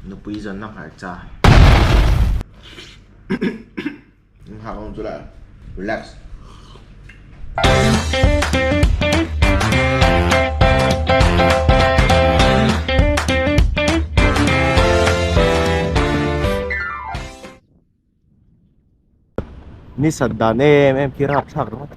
Nupui zawnna hmarcha. Nghak awm chu lah relax. Ni sat dan em em khi rapthlak ringawt.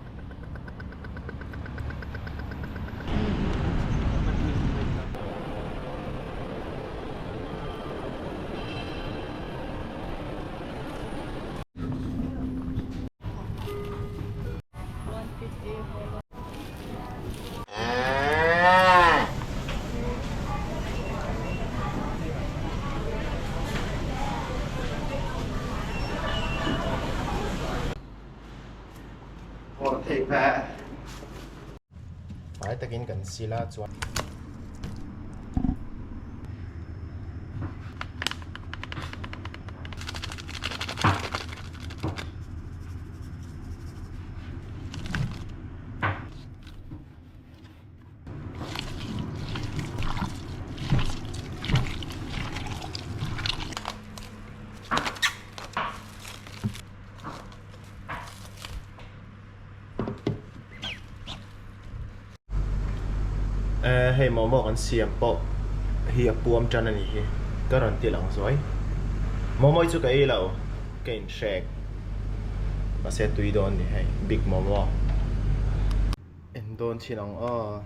Fai takin kan sil a chuan. Hei momo kan siam pawh hi a puam tan a ni hi ka rawn ti lang zuai momo hi chu ka ei lo ka in hrek mahse tui dawn a ni hei big momo en dawn chin ang aw.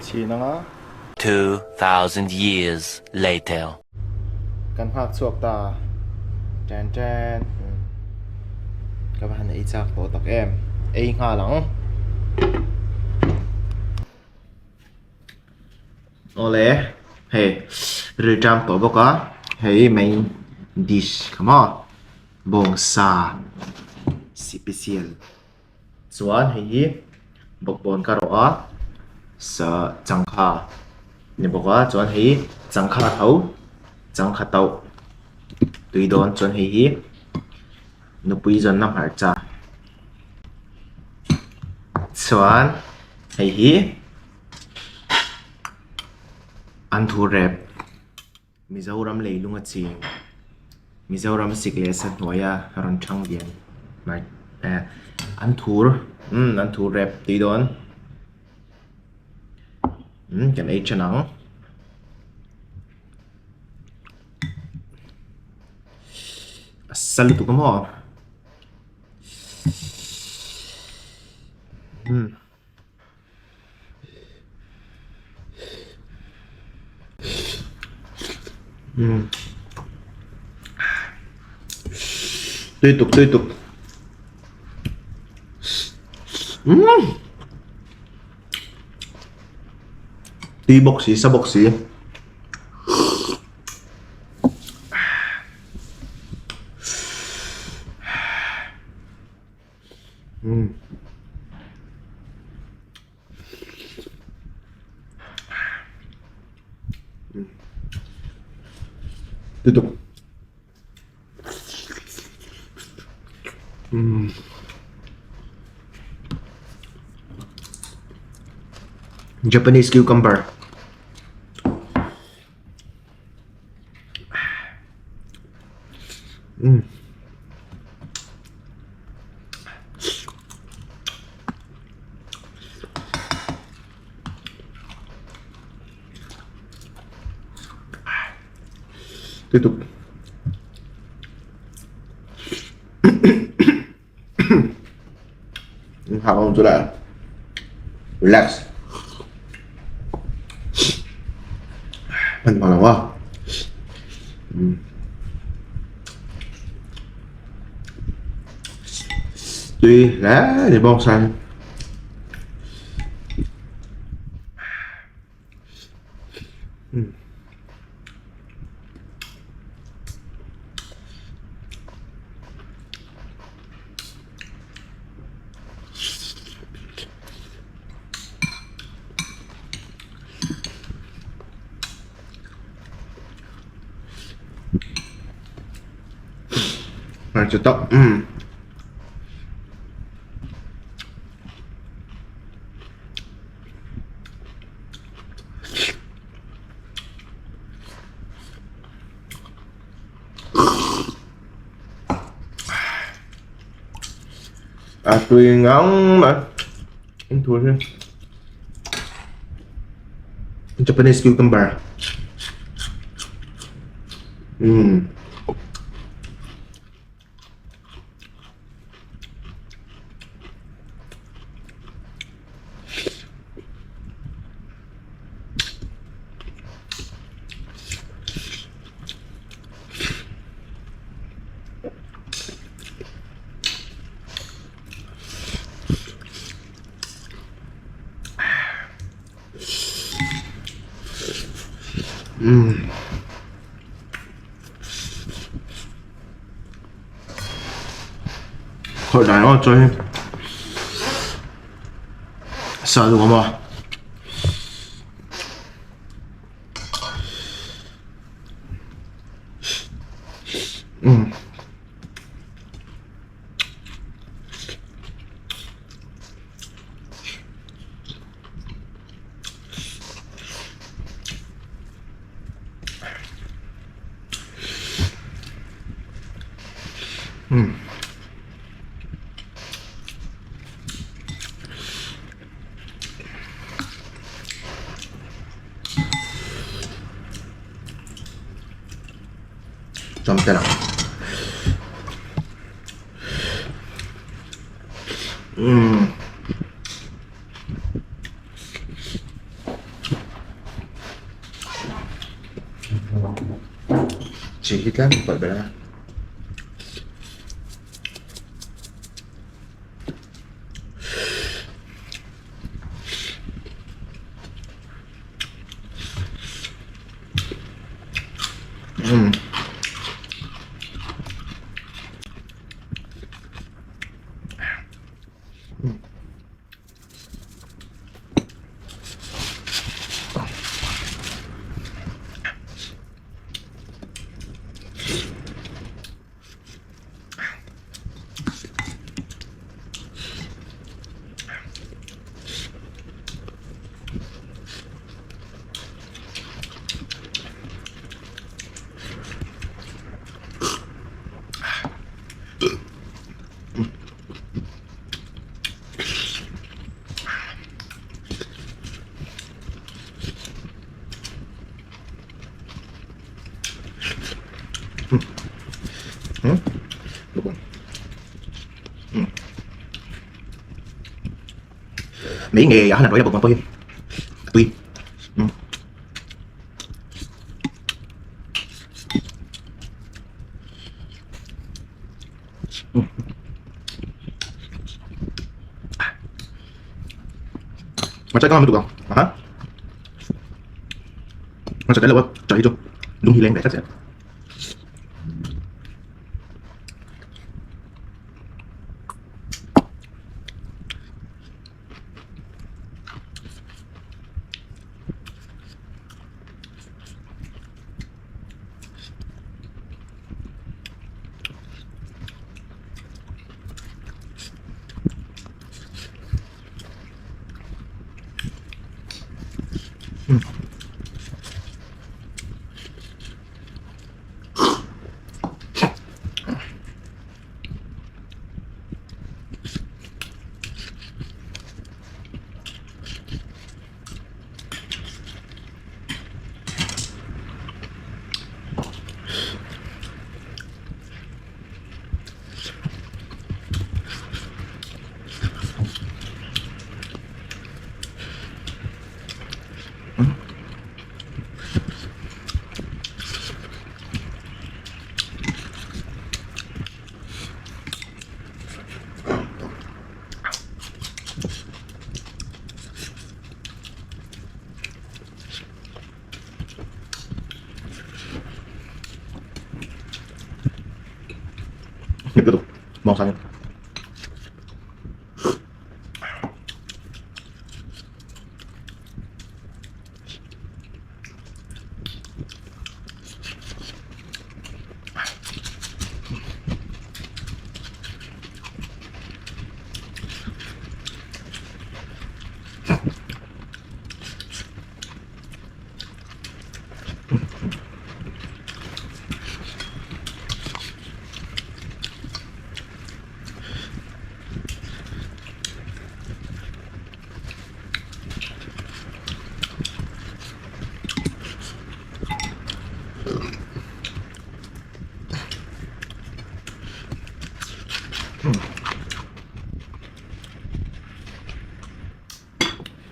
Chhin anga. 2000 years later. Kan nghak chhuak ta. Tan tan. Ka va han ei chak tawh tak em. Ei nghal ang. Awle hei rilṭam tawh bawk a hei main dish kha maw bawngsa sipisial chuan hei hi bawkbawn ka rawh a sa changkha ni bawk a chuan hei changkha tho changkha tauh tui dawn chuan hei hi nupui zawnna hmarcha chuan hei hi. An thu rep Mizoram leilung a ching Mizoram sik leh sa hnuaia rawn thang lian mai eh an thur umm an thur rep tui dawn umm kan ei than ang a sa lutuk a maw umm. Tui tuk tui tuk umm tui bawk si sa bawk si umm Tutuk umm Japanese cucumber umm tiếp tục Hào không chú lại Relax Mình vào lòng không? Tuy lá thì bonsai Hmarcha tak umm. A tui ngang mai in thu hi Japanese cucumber umm. Umm. Khawih dai aw chaw hi sa duh awm a. Umm. Umm. Chawm tel ang. Umm. Chi hi tlem pawlh ber a. Umm. Mấy nghề hả là nói là bột tôi tùy Mà trái ngon mới được không? Hả? Mà trái là trái cho đúng hi lên để chắc sẽ. Tiếp tục màu xanh.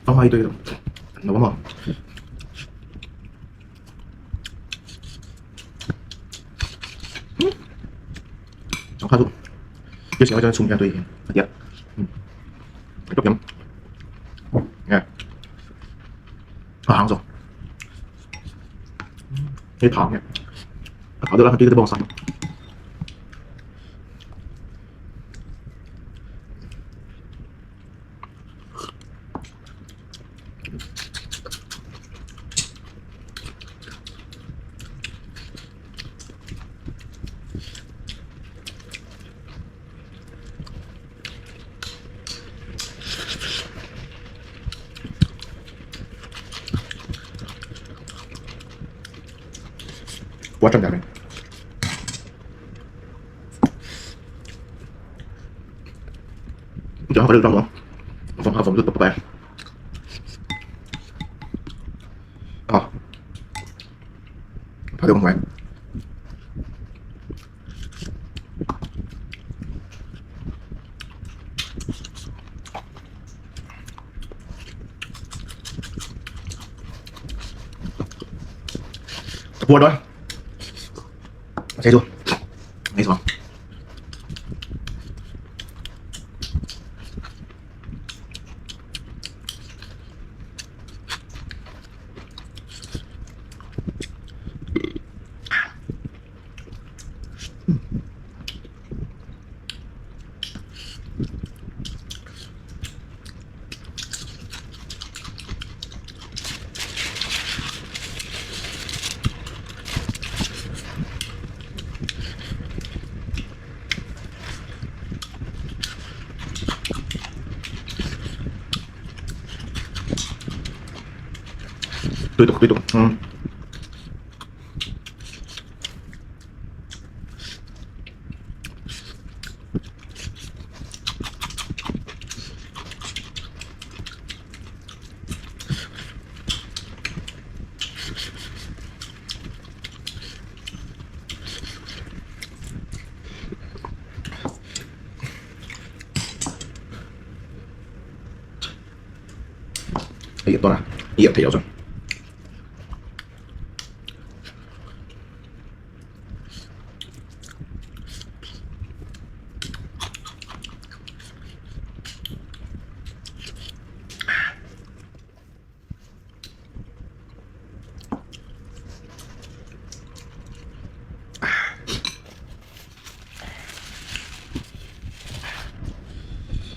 Fanghma hi tui lo lo maw. Changkha chu Yes, ang chhung hian tui hi a tia. Tawp hiam. Nge. A hang zawk. Hei thang nge. A thau deuh la tui te bawng sa. Quá trong này. Chẳng phải được trong không? Vòng vòng rất tập à. Phải được không mày? Buồn rồi. Chạy luôn. Ngay rồi. Tui tuk tui tuk. Umm. Hei tawh a, i theih loh chuan.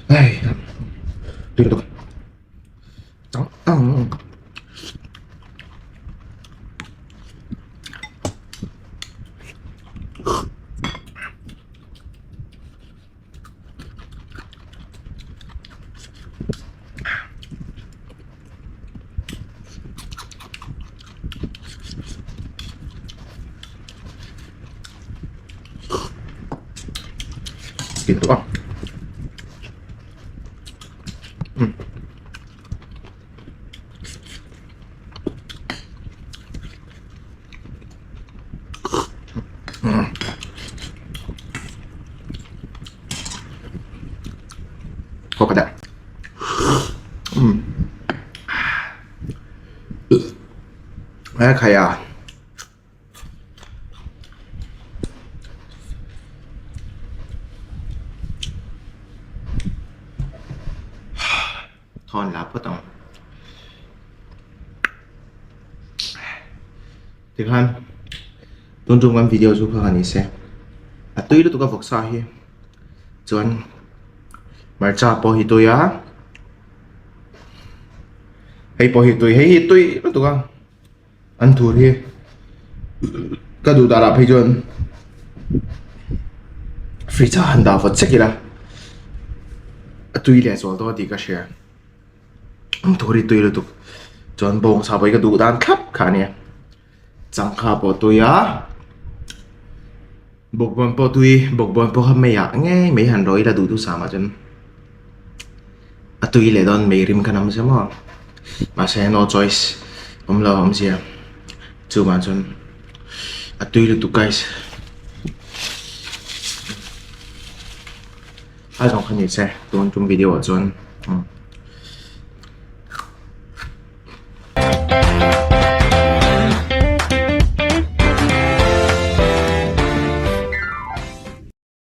Ai tui lutuk chang Dito ah. Mm. Mm. Có cả Mm. Ai khai a. Thawn la phawt ang. Tikhan tun tum kan video chu kha ka ni se. A tui lutuk a vawksa hi chuan hmarcha pawh hi tui a. Hei pawh hi tui hei hi tui lutuk a. An thur hi ka duh darah phei chuan fridge ah han dah vawt chek ila a tui leh zual dawn tih ka hria an thur hi tui lutuk chuan bawngsa pawh hi ka duh dan thlap kha a nia changkha pawh a tui a bawkbawn pawh a tui bawkbawn pawh kha mei ah ngei mai han rawh ila duhthusam ah chuan a tui leh dawn mei rim kha nam zia maw mahse no choice awm lo awm zia chuvang chuan a tui lutuk guys. A zawng kha ni se tun tum video ah chuan.